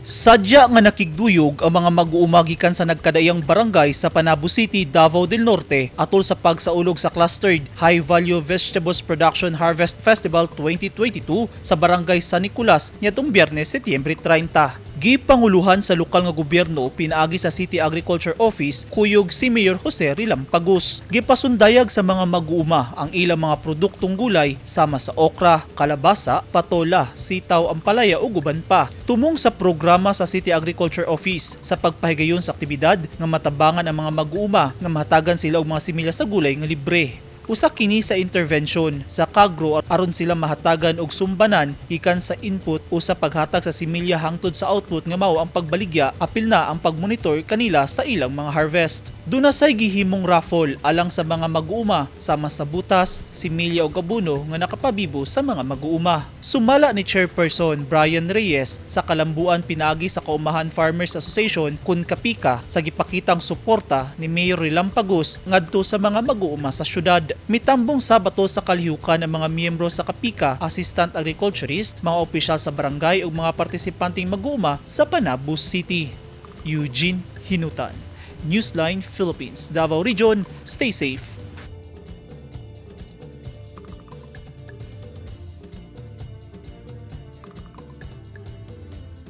Sadya nga nakigduyog ang mga mag-uuma gikan sa nagkadaiyang barangay sa Panabo City, Davao del Norte atol sa pagsaulog sa Clustered High Value Vegetables Production Harvest Festival 2022 sa Barangay San Nicolas niadtong Biyernes, Setyembre 30. Gipanguluhan sa lokal nga gobyerno pinaagi sa City Agriculture Office kuyog si Mayor Jose Relampagos. Gipasundayag sa mga mag-uuma ang ilang mga produktong gulay sama sa okra, kalabasa, patola, sitaw, ampalaya ug uban pa. Tumong sa programa sa City Agriculture Office sa pagpahigayon sa aktibidad nga matabangan ang mga mag-uuma nga mahatagan sila og mga similya sa gulay nga libre. Usa kini sa intervention sa Kagro aron sila mahatagan og sumbanan gikan sa input o sa paghatag sa similya hangtod sa output nga mao ang pagbaligya, apil na ang pagmonitor kanila sa ilang mga harvest. Duna say gihimong raffle alang sa mga mag-uuma sama sa butas, similya ug abono nga nakapabibo sa mga mag-uuma. Sumala ni Chairperson Brian Reyes sa Kalambuan pinaagi sa Kaumahan Farmers Association kun Kapika sa gipakitang suporta ni Mayor Relampagos ngadto sa mga mag-uuma sa syudad. Mitambong sabato sa kalihukan ang mga miyembro sa Kapika, assistant agriculturist, mga opisyal sa barangay ug mga partisipanteng mag-uuma sa Panabo City. Eugene Hinutan, Newsline Philippines, Davao Region. Stay safe.